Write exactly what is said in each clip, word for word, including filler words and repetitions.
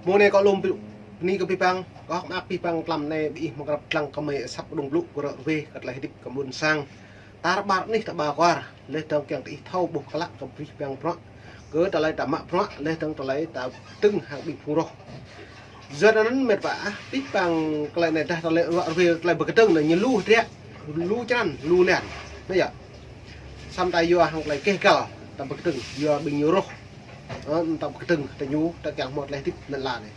Mơ̆ng anai kâo lŏm bơni kơ abih bang, kâo hơ̆k mơak abih bang tlam anai ƀing ih mơ̆ng krăp lăng kơ mơi asăp kơđông blŭ kơ ră ruai kơ tơlơi hơdip kơ ƀôn sang. Tar ƀar anih ta ƀa kuar, laih dơ̆ng kiăng tơ ih thâo ƀuh klă kơ abih bang bruă. Kơ tơlơi ta mă bruă, laih dơ̆ng tơlơi ta kơdơ̆ng hăng ƀing phung roh. Yua anŭn mĕt wa ah, abih bang tơlơi anai dah tơlơi ră ruai tơlơi pơkơdơ̆ng anai ñu lu hơdră, lu črăn, lu lăn. Anai yơh. Samơ̆ ta yua hăng tơlơi keh kăl, ta pơkơdơ̆ng, yua ƀing ñu roh. Ơ, ta pơkơdơ̆ng, ta ñu, ta kiăng hmâo tơlơi hơdip lŏn ala anai.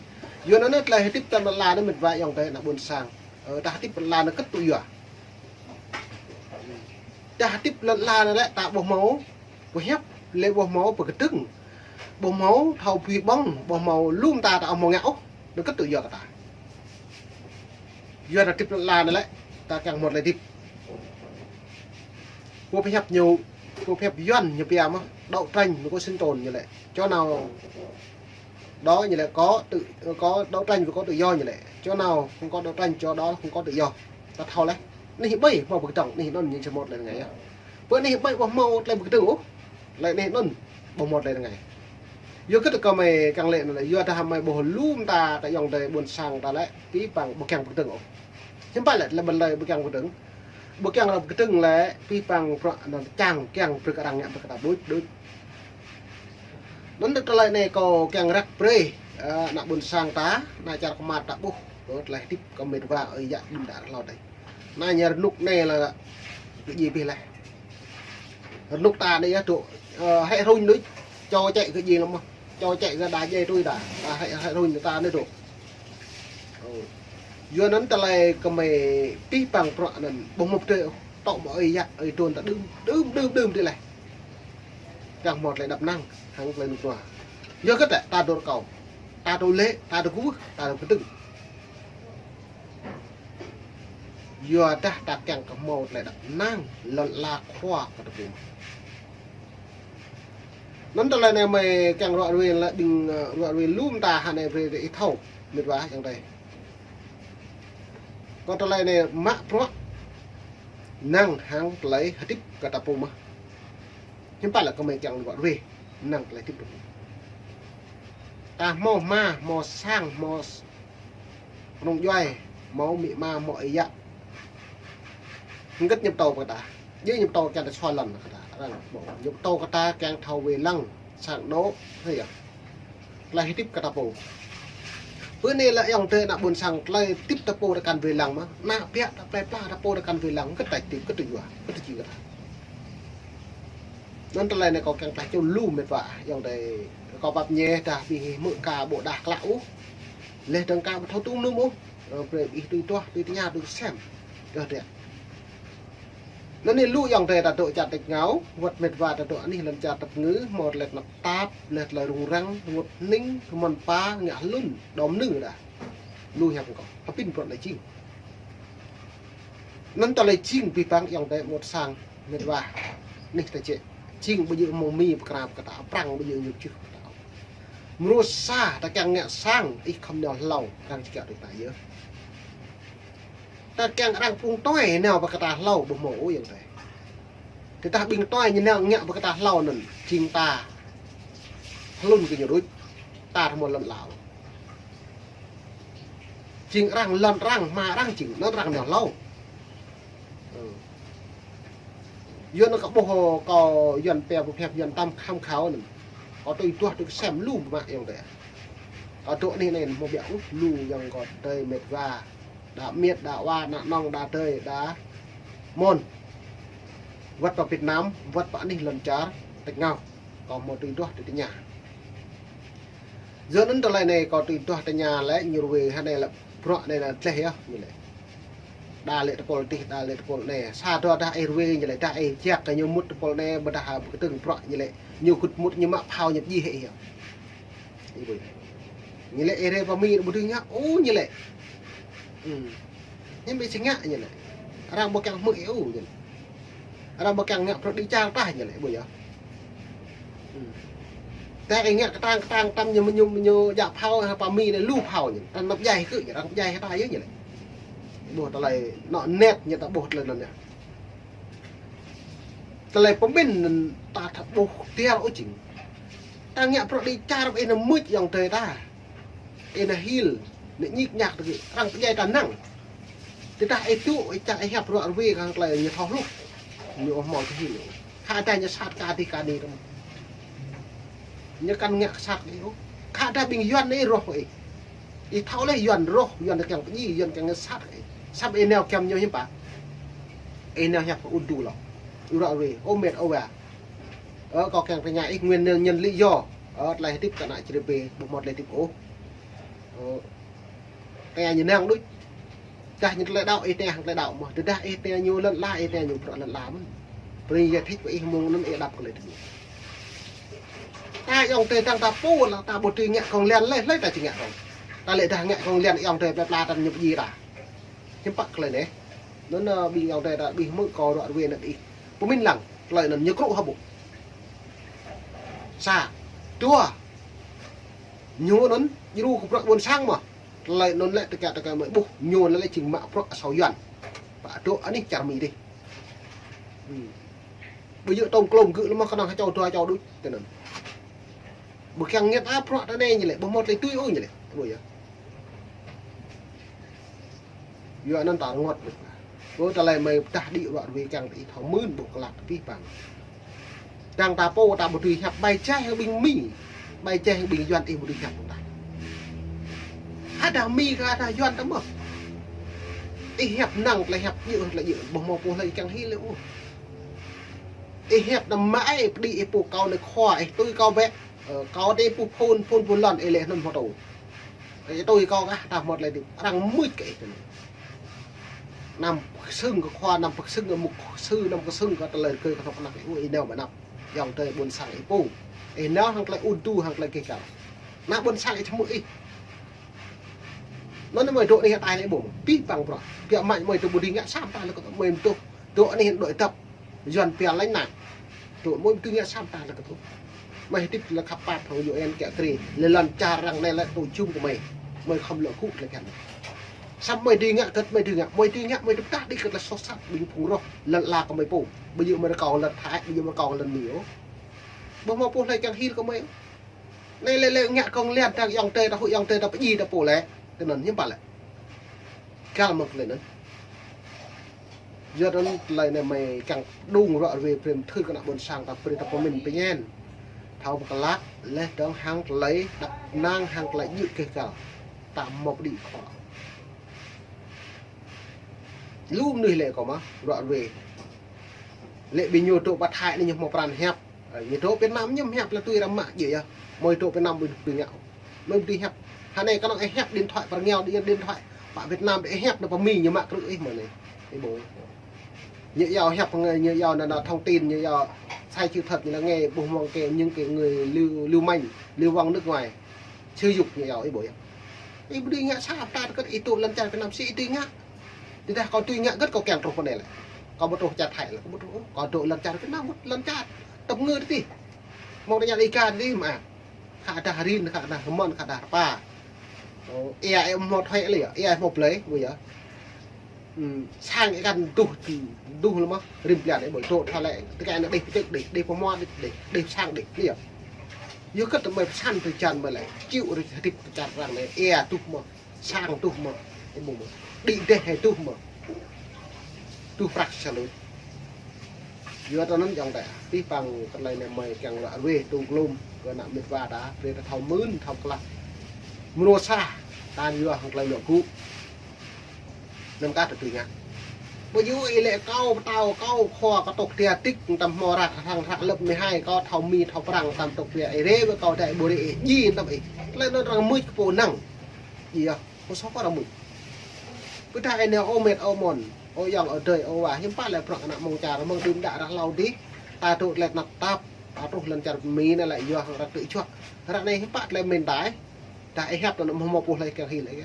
Yua anŭn tơlơi hơdip ta lŏn ala anai mĕt wa ayŏng adơi ană ƀôn sang. Ơ, ta hơdip lŏn ala anai kơt tŭ yua. Ta hơdip lŏn ala anai lĕ ta ƀu hmâo pơhiăp, lĕ ƀu hmâo pơkơdơ̆ng, ƀu hmâo thâo bui ƀơ̆ng, ƀu hmâo lŏm ta, ta ƀu hmâo ngă ôh, anŭn kơt tŭ yua kơ ta. Yua ta hơdip lŏn ala anai lĕ, ta kiăng hmâo tơlơi hơdip. Pô pơhiăp ñu, pô pơhiăp Yuan ñu pia mơ̆n, đấu tranh mới có sinh tồn ñu lĕ. Chỗ nào đó ñu lĕ có tự, có đấu tranh và có tự do ñu lĕ. Chỗ nào không có đấu tranh, chỗ đó không có tự do. Ta thâo laih. Anih ƀai hmâo pơkơdơ̆ng, anih anŭn ñu či hmâo tơlơi rơngai yơh. Pơ anih ƀai ƀu hmâo tơlơi pơkơdơ̆ng ôh, lĕ anih anŭn ƀu hmâo tơlơi rơngai. Yua kơ tơ kơ mơi kiăng lĕ anŭn lĕ, yua dah mơi ƀu lŏm ta, ta ayŏng adơi ƀôn sang ta lĕ, abih bang ƀu kiăng pơkơdơ̆ng ôh. Hiư̆m pă lĕ, lĕ ƀơi lơi ƀu kiăng pơkơdơ̆ng. Ƀu kiăng ră pơkơdơ̆ng lĕ, abih bang bruă anŭn čang kiăng brơi kơ arăng ngă brơi kơ ta đôč, đôč. Anŭn tơlơi anai kâo kiăng răk brơi, ơ, ană ƀôn sang ta, ană čar kơmăt ta ƀuh, ơ, tơlơi hơdip kơ mĕt wa ơi yă đưm đă hlâo adih. Anai ñu rơnŭk anai lĕ, kơ djai abih laih. Rơnŭk ta anai yơh dŏ, ơ, hĕ hrŭnh đôč, čô čĕ kơ djai lăm mơ̆n. Čô čĕ kơ đa djai tui ta, ta hĕ, hĕ hrŭnh ta anai dŏ. Ơ. Yua anŭn tơlơi kơ mơi abih bang bruă anŭn ƀu hmâo pơdơi ôh. Tŏ mơ̆ ơi yă, ơi trôn ta đưm, đưm, đưm, đưm tih laih. Kiăng hmâo tơlơi đăp năng, hăng tơlơi rơnŭk rơnua. Yua kơ ta, ta dŏ rơkâo, ta dŏ lĕ, ta dŏ kwưh, ta dŏ kơdơ̆ng. Yua dah ta kiăng kơ hmâo tơlơi đăp năng, lŏn ala khua kơ ta pô. Anŭn tơlơi anai mơi kiăng ră ruai lĕ ƀing, ơ, ră ruai lŏm ta hă anai brơi ih thâo, mĕt wa ayŏng adơi. Kơ tơlơi anai mă bruă năng hăng tơlơi hơdip kơ ta pô mơ̆n. Hiư̆m pă lĕ kơ mơi kiăng ră ruai năng tơlơi hơdip ta pô. Ta hmâo hma, hmâo sang, hmâo s-, kơnung djuai, hmâo amĭ ama, hmâo ơi yă. Hơget ñu pơtô kơ ta? Djơ̆ ñu pơtô kiăng ta sua lŏn kơ ta, arăng hmâo. Ñu pơtô kơ ta kiăng thâo wai lăng, sang anô̆, hơi yơh. Tơlơi hơdip kơ ta pô. Bơ anai lĕ ayŏng adơi ană ƀôn sang tơlơi hơdip ta pô ta kăn wai lăng mơ̆n. Ană ƀiă ta plơi pla ta pô ta kăn wai lăng, kơ ta hơdip, kơ ta yua, kơ ta či kơ ta. Anŭn tơlơi anai kâo kiăng klah čŭn lu mĕt wa, ayŏng adơi kâo pap ñe dah ƀing ih hmư̆ ka ƀu đah klă ôh. Laih dơ̆ng ka ƀu thâo tŭ mơnum ôh. Ơ, brơi ih tui duah, tui tơña, tui sem. Yơh dêh. Anŭn anai lu ayŏng adơi ta dŏ čar tač rơngiao, wơ̆t mĕt wa ta dŏ anih lŏn čar tơpơngư, hmâo tơlơi tơnap tap, laih tơlơi rŭng răng, rơngot hning, rơmon pa, ngă hlŭn, đom nư đa. Lu hiăp kâo, hơpĭn bruă anai jing. Anŭn tơlơi jing abih bang ayŏng adơi rơngot sang, mĕt wa. Anih ta čĕ, jing ƀu djơ̆ mơ̆ng Mi pơkra pơkă ta, Prăng ƀu djơ̆ ñu čih pơkă ta. Mrô sa ta kiăng ngă sang, ih khŏm nao hlâo, arăng či kiăng đuaĭ ta yơh. Ta kiăng arăng phung tuai nao pơkă ta hlâo ƀu hmâo ôh ayŏng adơi. Tơdah ƀing tuai ñu nao ngă pơkă ta hlâo anŭn, jing ta hlŭn kơ ñu đôč, ta hmâo lŏn ala. Jing arăng lŏn arăng, hma arăng jing, anŭn arăng nao hlâo. Ơ. Yuan kâo ƀuh kâo Yuan pia pơhiăp Yuan tam kham khao anŭn. Kâo tui duah tui sem lu mă ayŏng adơi. Kâo dŏ anih anai hmâo biă ôh lu ayŏng kâo adơi mĕt wa. Đa miêt, đa wa, ană nong, đa adơi, đa mơ̆n. Wơ̆t pơ Việt Nam, wơ̆t pơ anih lŏn čar tač rơngiao. Kâo hmâo tui duah tui tơña. Yua anŭn tơlơi anai kâo tui duah tơña lĕ ñu ruai hă anai lĕ bruă anai lĕ tlaih yơh ñu lĕ. Đa lĕ tơpul adih, đa lĕ tơpul anai. Sa dua dah ih ruai ñu lĕ, dah ih jak kơ ñu mŭt tơpul anai, ƀôdah pơkơdơ̆ng bruă ñu lĕ. Ñu kŭt mŭt ñu mă phao ñu pơjih hĭ yơh. Ih ƀuh. Ñu lĕ ih rai pơ Mi ƀu dưi ngă ôh ñu lĕ. Hm. Ñu ƀu či ngă ñu lĕ. Arăng ƀu kiăng hmư̆ ih ôh ñu lĕ. Arăng ƀu kiăng ngă bruă đĭ čar tah ñu lĕ, ƀuh yơh. Hm. Tơdah ih ngă kơtang kơtang tăm ñu, ñu, ñu djă phao hă pơ Mi anai lu phao ñu. Arăng năp djai kơ ñu, arăng djai hă ta yơh ñu lĕ. Ƀuh tơlơi anŏ net ñu ta ƀuh tơlơi anŭn yơh. Tơlơi pơmĭn anŭn ta thâo ƀuh tiar ôh jing. Ta ngă bruă đĭ čar ƀu ih nao mŭt ayŏng adơi ta. Ih nao hil, nao ñik ñak tơ kơ arăng pơdjai ta năng. Tơdah ih tŭ, ih čang ih hiăp ruă rơwe kơ hăng tơlơi ñu thâo hluh. Ñu ƀu hmâo tơ hil. Khă dah ñu sat kơ adih kơ anai tơ mơ̆n. Ñu kăn ngă sat kơ ih ôh. Khă dah ƀing Yuan anai roh kơ ih. Ih thâo laih Yuan roh, Yuan kiăng pơdjai, Yuan kiăng sat kơ ih. Samơ̆ ih nao giăm ñu hiư̆m pă. Ih nao hiăp kơ ŭn tŭ lŏ. Ruă rơwe, ơ met, ơ wa. Ơ, kâo kiăng tơña ih nguyên nhân, nhân lý do. Ơ, tơlơi hơdip kơ ană čơrơbê, ƀu hmâo tơlơi hơdip ôh. Ơ, tơña ñu năng đôč. Tơdah ñu tơlơi đaŏ, ih tơña hăng tơlơi đaŏ mơ̆n. Tơdah ih tơña ñu lŏn ala, ih tơña ñu bruă lŏn ala mơ̆n. Brơi giải thích kơ ih mơ̆ng anŭn ih đăp kơ lĕ tơña. Ta ayŏng adơi dang ta pô lăng ta ƀu dưi ngă kông lan lĕ, hlơi ta či ngă kông. Ta lĕ dah ngă kông lan ayŏng adơi plơi pla ta ñu pơdjai ta. Hiư̆m pă tơlơi anai. Anŭn, ơ, ƀing ayŏng adơi ta ƀing hmư̆ kâo ruă rơwe anŭn ih. Pơmĭn lăng, tơlơi anŭn ñu kru hă ƀu. Sa. Dua. Ñu anŭn, djru kơ bruă ƀôn sang mơ̆n. Tơlơi anŭn lĕ tơkă tơkă mơi ƀuh, ñu anŭn lĕ jing mă bruă asâo Yuan. Pă dŏ anih čar Mi dih. Hmm. Ƀu djơ̆ tŏng klông gơ̆ lơ̆m kơnơ̆ng hơčâo dua čâo đôč, tơ anŭn. Ƀu kiăng ngă ăp bruă tơ anai ñu lĕ, ƀu hmâo tơlơi tui ôh ñu lĕ. Ƀu yơh. Yua anŭn ta rơngot. Ơ, tơlơi mơi pơdah đĭ ruă rơwe kiăng ih thâo mưn ƀu kơlăt pih pang. Dang ta pô ta ƀu dưi hiăp ƀai jai hăng ƀing Mi. Ƀai jai hăng ƀing Yuan ih ƀu dưi hiăp ta. Hă dah Mi kơ hă dah Yuan ta mơ̆n. Ih hiăp năng tơlơi hiăp djơ̆ tơlơi djơ̆. Ƀu hmâo pô hlơi kiăng hil ôh. Ih hiăp anăm mă ih pơđĭ ih pô kâo anai khua ih tui kâo bĕ. Ơ, kâo tơ ih pô phun, phun pô lŏn ih lĕ anŭn hmâo tŭ. Ih tui kâo kah ta hmâo tơlơi hơdip. Arăng mưč kơ ih tơ anai. Anăm pơkơsưng kơ khua, anăm pơkơsưng kơ mục sư, anăm pơkơsưng kơ tơlơi rơgơi kơnuk kơna ih, ơ, ih nao ƀơi anăp. Ayŏng adơi ƀôn sang ih pô. Ih nao hăng tơlơi ŭn tŭ hăng tơlơi keh kăl. Ană ƀôn sang ih čơmư̆ ih. Anŭn mơi dŏ anih tai anai ƀu. Pih pang bruă. Biă mă mơi dŏ ƀu dưi ngă sa mơta lĕ kơ mơi mơtuh. Dŏ anih dŏ dăp. Yuan pia lĕ anai. Dŏ mơi ƀu dưi ngă sa mơta lĕ kơ tŭ. Mơi hơdip lĕ khăp pap hăng U N kiă kriê. Lĕ lŏn čar arăng anai lĕ tơjŭm kơ mơi. Mơi khŏm lŏ gŭ lĕ kăn. Samơ̆ mơi dưi ngă kơ̆t mơi dưi ngă. Mơi dưi ngă mơi tŭ tah đĭ kơ̆t lĕ soh sat ƀing phung roh lŏn ala kơ mơi pô. Ƀu djơ̆ mơi rơkâo lŏn Thái, ƀu djơ̆ mơi rơkâo lŏn Mi ôh. Ƀu hmâo pô hlơi kiăng hil kơ mơi ôh. Anai lĕ lĕ ngă kông lan ta ayŏng adơi ta hui ayŏng adơi ta pơdjai ta pô lĕ. Tơ anŭn hiư̆m pă lĕ. Kăl mơ̆ng tơlơi anŭn. Yua anŭn tơlơi anai mơi kiăng đung ruă rơwe brơi mơthưr kơ ană ƀôn sang ta brơi ta pơmĭn pơñen. Thâo pơkơlăt laih dơ̆ng hăng tơlơi đăp năng hăng tơlơi djơ̆ keh kăl. Ta hmâo pơđĭ khua. Lu mơnuih lĕ kâo mă ruă rơwe. Lĕ ƀing ñu dŏ pơ Thái anai ñu hmâo pran hiăp. Ơ, ñu dŏ Việt Nam ñu hiăp lĕ tui arăng mă djơ̆ yơh. Mơi dŏ Việt Nam ƀu dưi ngă. Mơi ƀu dưi hiăp. Hă anai kơnơ̆ng ih hiăp điện thoại pơ rơngiao điện, điện thoại. Pơ Việt Nam ih hiăp anŭn pơ Mi ñu mă krư̆ ih mơ̆n anai. Ih ƀuh. Ñu yua hiăp pơ ñu yua anŭn, anŭn thông tin ñu yua sai sự thật ñu là nghe ƀuh mơ̆ng kơ những cái người lưu, lưu manh, lưu vong nước ngoài. Sử dụng ñu yua ih ƀuh yơh. Ih ƀu dưi ngă sa mơta kơ̆t ih dŏ lŏn čar Việt Nam si ih dưi ngă. Tơdah kâo dưi ngă kơ̆t kâo kiăng truh pơ anai lĕ. Kâo ƀu truh čar Thái lĕ, kâo ƀu truh. Kâo dŏ lŏn čar Việt Nam, lŏn čar. Tơpă ngă tơti. Mơ̆ng tơña Đêga tơti mă. Khă dah rin, khă dah hơmon, khă dah rơpa. Ơ, ia ih hmâo thoi lĕ, ia ih hmâo blơi, ƀu yơh. Ư, sang ih kăn duh, duh lĕ mơ̆n, rĭm blan ih ƀuh dŏ thoi lĕ. Tơkai anai đih pơčơ̆k đih, đih pơhmua đih, đih, đih sang đih, ƀu yơh. Yua kơ tơmơi pơsăn tơjan mơi lĕ, čiu rĭ hơdip tơjan arăng anai, ia duh mơ̆n. Sang tuh mơ̆, ih ƀuh mơ̆. Đĭ dêh hai tuh mơ̆. Tuh prăk sa lưh. Yua tơ anŭn ayŏng adơi. Pih pang tơlơi anai mơi kiăng ruă rơwe tơlơi glum kơ ană mĕt wa ta, brơi ta thâo mưn, thâo klah. Mơnuih sa, ta yua hăng tơlơi luă gŭ. Anŭn kah tơtui ngă. Ƀu djơ̆ ih lĕ kâo pơtao, kâo khua, kâo tŏk tia tik, tăm hmâo ră, hrăng ră lơ̆p mơ̆ hai, kâo thâo Mi, thâo Prăng, tăm tŏk tia, ih rê ƀơi kâo dai, ƀu rê ih, ji tăm ih. Tơlơi anŭn arăng mưč kơ pô năng. Ji yơh. Kâo soh kơ arăng mưč. Pơdah ih nao ơ mĕt ơ mon, ơ ayŏng ơ adơi ơ wa, hiư̆m pă lĕ bruă ană mơ̆ng čar, mơ̆ng đưm đă ră hlâo dih, ta dŏ tơlơi tơnap tap, ta truh lŏn čar Mi anai lĕ yua hăng ră tơčuă. Ră anai hiư̆m pă tơlơi mĭn tai, dah ih hiăp tơ anŭn hmâo pô hlơi kiăng hil lĕ kơ.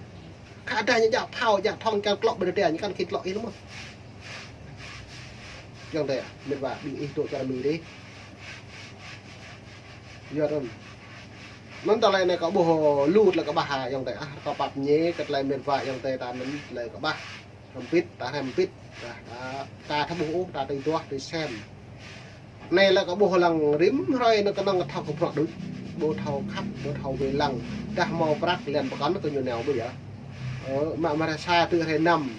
Khă dah ñu djă phao, djă thŏng kiăng klŏk ƀơi tơdang ñu kăn khĭn klŏk ih lĕ mơ̆n. Ayŏng adơi, mĕt wa, ƀing ih dŏ čar Mi dih. Yua anŭn. Anŭn tơlơi anai kâo ƀuh lu tơlơi kơƀah ayŏng adơi ah, kâo pap ñe kơ tơlơi mĕt wa ayŏng adơi ta anŭn tơlơi kơƀah. Hơmbĭt, ta hơmbĭt. Ta, ta, ta thâo ƀuh ôh, ta tui duah, tui sem. Anai lĕ kâo ƀuh lăng rĭm hrơi anŭn kơnơ̆ng kơ thâo kơ bruă đôč. ƀu thâo khăp, ƀu thâo wai lăng. Dah hmâo prăk lĕ pơkŏn kơ ñu nao ƀu yơh. Ơ, mă mă rơsa tŭ hrơi năm.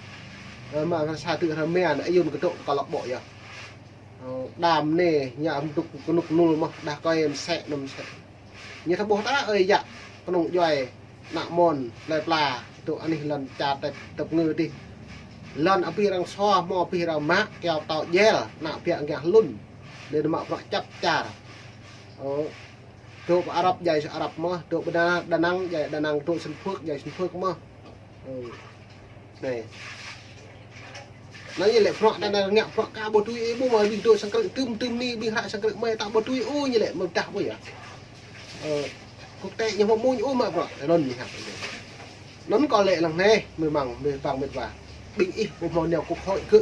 Ơ, mă mă rơsa tŭ hrơi mia, ayun kơ tŏ kơ lŏk ƀô̆ yơh. Ơ, đam nê, ñu ăm dŭk kơnŭk nul mơh, dah kơi msĕ nŭm msĕ. Ñu thâo ƀuh ta ơi yă, kơnŭng djuai, ană mơ̆n, plơi pla, tŭ anih lŏn čar tĕp tĕp ngư tih. Lŏn abih arăng sua, hmâo abih arăng mă, kiao tâo jel, ană biă ngă hlŭn. Lĕ mă bruă čăp čar. Ơ, dŏ pơ Arab jai Arab mơh, dŏ pơ Đà, Đà Nẵng jai Đà Nẵng, dŏ Sân Phước jai Sân Phước mơh. Ơ. Anai. Anai lĕ bruă Đà Nẵng ngă bruă ka ƀu tui ih ƀu mă ƀing dŏ sang krư̆ tŭm tŭm ni ƀing hră sang krư̆ mơi ta ƀu tui ôh ñu lĕ mơ̆ dah ƀu yơh. Ơ, quốc tế ñu hmâo mơ̆ ñu ôh mă bruă. Anŭn ñu hăp. Anŭn kâo lĕ lăng anai, mơi măng, mơi păng mơi wa. Ƀing ih ƀu hmâo nao quốc hội kơ.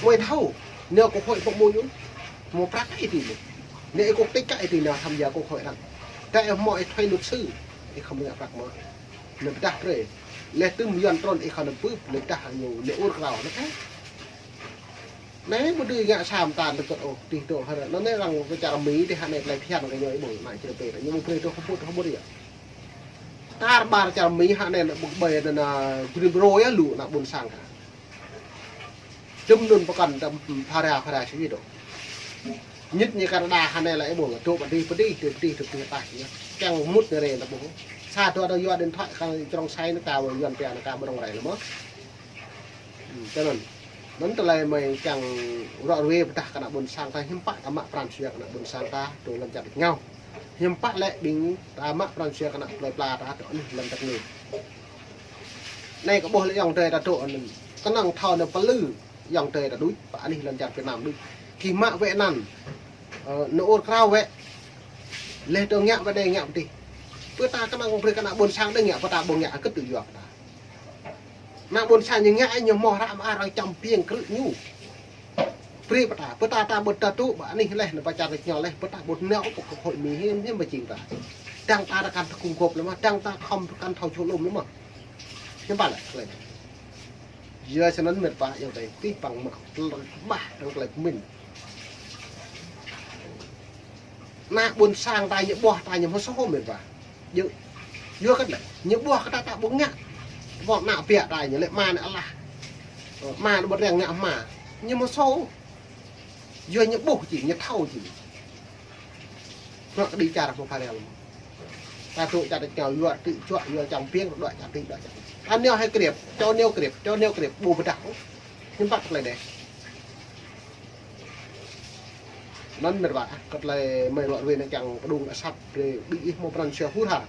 Mơi thâo, nao quốc hội hmâo mơ̆ ñu. Hmâo prăk ih tui mơ̆. Nao ih quốc tịch ka ih tui nao tham gia quốc hội arăng. Ta ih hmâo ih thuê luật sư, ih khŏm ngă prăk mơ̆. Nao pơdah brơi. Lĕ tŭm yuan trôn ih khŏm nao bưp, lĕ dah ñu, lĕ ur krao, nao kơ. Anai ƀu dưi ngă sa mơta lĕ kơt ôh, tih dŏ hơră. Anai arăng kơ čar Mi tih hă anai tơlơi phiăn kơ ñu ih ƀuh, anai črơ pê, ñu ƀu brơi dŏ hơbŭt, hơbŭt yơh. Tar ƀar čar Mi hă anai ană ƀơ̆ng ƀai anŭn, anŭn, Green Bro yơh lu ană ƀôn sang hă. Tŭm anŭn pơkŏn tơm phara, phara sui dŏ. Ñit ñu Canada hă anai lĕ ih ƀuh, dŏ pơdih, pơdih, dŏ pơdih, dŏ pơdih tah yơh. Kiăng mŭt anai rai ană ƀuh. Sa dua dŏ yua điện thoại kơ trong say anŭn ka, yuan pia anŭn ka ƀu rong rai lĕ mơ̆. Ư, tui anŭn. Anŭn tơlơi mơi kiăng ră ruai pơdah kơ ană ƀôn sang ta hiư̆m pă ta mă pran jua kơ ană ƀôn sang ta, tui lăm čar đĭ ngao. Hiư̆m pă lĕ ƀing ta mă pran jua kơ ană plơi pla ta, tui anih lăm čar ngư. Anai kơ ƀuh lĕ ayŏng adơi ta dŏ anŭn. Kơnơ̆ng thâo anŭn pơlư ayŏng adơi ta đuč, pơ anih lăm čar Việt Nam đuč. Gih mă wĕ anăn. Ơ, nao ur krao wĕ. Lĕ dŏ ngă wĕ đe ngă pơdih. Pơ ta kơnơ̆ng brơi kơ ană ƀôn sang đe ngă, pơ ta ƀu ngă kơ tui yua pơ ta. Ană ƀôn sang ñu ngă ñu hmâo hră mơar arăng čăm piêng krư̆ ñu. Brơi pơ ta, pơ ta ta ƀu ta tŭ, ƀă anih leh, nao pơ čar đĭ ngao leh, pơ ta ƀu nao pơ quốc hội Mi hiư̆m, hiư̆m pơjing ta. Dăng ta rơkăn tơkung gôp lĕ mơ̆, dăng ta khŏm rơkăn thâo čô lŏm lĕ mơ̆. Hiư̆m pă lĕ, tơlơi. Yua sơnăn mĕt wa ayŏng adơi, pih păng mă, tơlơi bah, dăng tơlơi pơmĭn. Ană ƀôn sang ta ñu ƀuh ta ñu hmâo soh mĕt wa. Yua, yua kơ lĕ, ñu ƀuh kơ ta ta ƀu ngă. Ƀuh ană biă ta ñu lĕ mă anŭn alah. Ơ, mă anŭn ƀu răng ngă mă. Ñu hmâo soh. Yua ñu ƀuh či, ñu thâo či. Bruă kơđi čar hmâo phara lĕ. Ta dŏ čar ta čao yua tŭ čuă, yua čăm piêng, dŏ čăm tih, dŏ čăm tih. Ta nao hơi krep, čô nao krep, čô nao krep, ƀu pơdah. Hiư̆m pă tơlơi anai. Anŭn mĕt wa, kơ tơlơi mơi ră ruai anai kiăng pơdŏng asăp brơi ƀing ih hmâo pran jua hur har.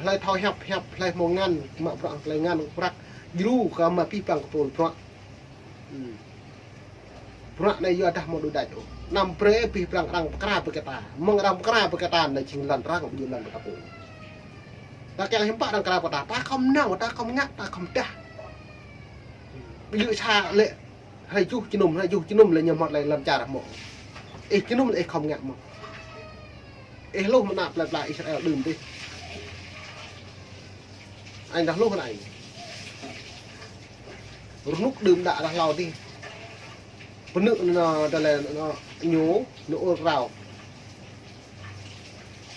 Hlơi thâo hiăp, hiăp, hlơi hmâo ngăn, mă bruă tơlơi ngăn prăk, djru kơ mă pih păng kơ pôl bruă. Ư. Bruă anai yua dah hmâo đuč đač ôh. Anăm brơi pih păng arăng pơkra pơkra ta. Mơ̆ng arăng pơkra pơkra ta anai jing lŏn arăng, ƀu djơ̆ lŏn ta pô. Ta kiăng hiư̆m pă arăng pơkra pơkra ta. Ta khŏm nao, ta khŏm ngă, ta khŏm dah. Ƀu djơ̆ sa lĕ Hrơi juh jơnum, hrơi juh jơnum lĕ ñu hmâo tơlơi lŏn čar hmâo. Ih jơnum lĕ ih khŏm ngă mơ̆n. Ih hluh mơ̆n ană plơi pla Israel đưm tih. Anh dah hluh anai. Rơnŭk đưm đă dah hlâo tih. Pơnư̆ anŭn tơlơi anŭn ñu, ñu ur krao.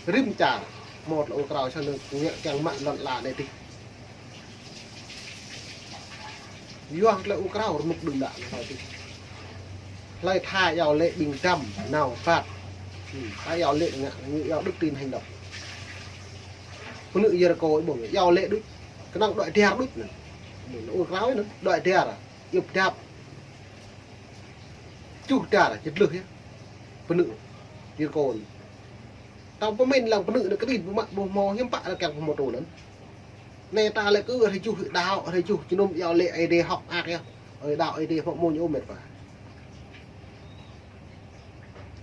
Rĭm čar, hmâo tơlơi ur krao sa anŭn ngă kiăng mă lŏn ala anai tih. Yua tơlơi ur krao rơnŭk đưm đă anŭn hlâo tih. Hlơi tha iâu laĭ ƀing dăm, nao ƀat. Ư, ta iâu laĭ ngă, ñu iâu đức tin hành động. Pơnư̆ Yêrikô ih ƀuh, iâu laĭ đôč. Kơnơ̆ng đuaĭ dar đôč anŭn. Anŭn ur krao anŭn, đuaĭ dar, iâu pơdăp. Čuh dar, čơdlưh yơh. Pơnư̆ Yêrikô anŭn. Tơl pơmĭn lăng pơnư̆ anŭn kơđi ƀu mă ƀu hmâo hiư̆m pă lăng kiăng ƀu hmâo tŭ anŭn. Anai ta lĕ kơ hrơi juh đaŏ, hrơi juh jơnum iâu laĭ Ơi Adai hơ̆k mơak yơh. Ơi đaŏ Ơi Adai hmâo mơ̆n ôh mĕt wa.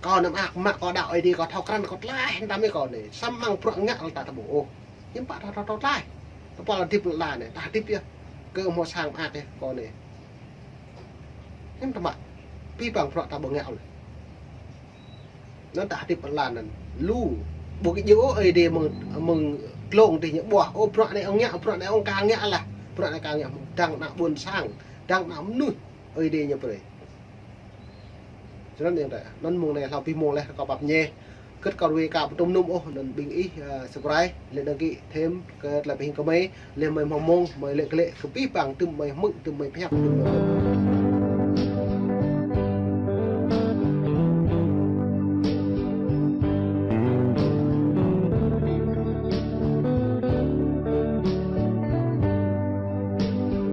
Kâo anăm mơak mă kâo đaŏ Ơi Adai kâo thâo krăn kâo tlaih hăng ta mơi kâo anai. Samơ̆ bruă ngă lĕ ta ta ƀuh ôh. Hiư̆m pă ta thâo thâo tlaih. Tơpă lĕ hơdip lĕ anai, ta hơdip yơh. Kơ hmâo sang mơak yơh kâo anai. Hiư̆m ta mă. Pih păng bruă ta ƀu ngă ôh. Anŭn ta hơdip pơ lŏn anŭn. Lu. Ƀu kơ djơ̆ ôh Ơi Adai mơ̆ng, mơ̆ng glông tih ñu ƀuh. Ôh bruă anai ŏng ngă, bruă anai ŏng ka ngă lah. Bruă anai ka ngă mơ̆ng dăng ană ƀôn sang, dăng ană mơnuih. Ơi Adai ñu brơi. Sơnăn yang ta. Anŭn mơ̆ng anai hlâo pih mông leh kâo pap ñe. Kơ̆t kâo ruai ka ƀu tŭm nŭm ôh, anŭn ƀing ih, ơ, subscribe, lĕ đăng ký thêm kơ tơlơi pơhing kơ mơi, lĕ mơi hmâo mông, mơi lĕ kơ lĕ kơ pih pang tŭm mơi hmư̆, tŭm mơi pơhiăp, tŭm mơi hmư̆.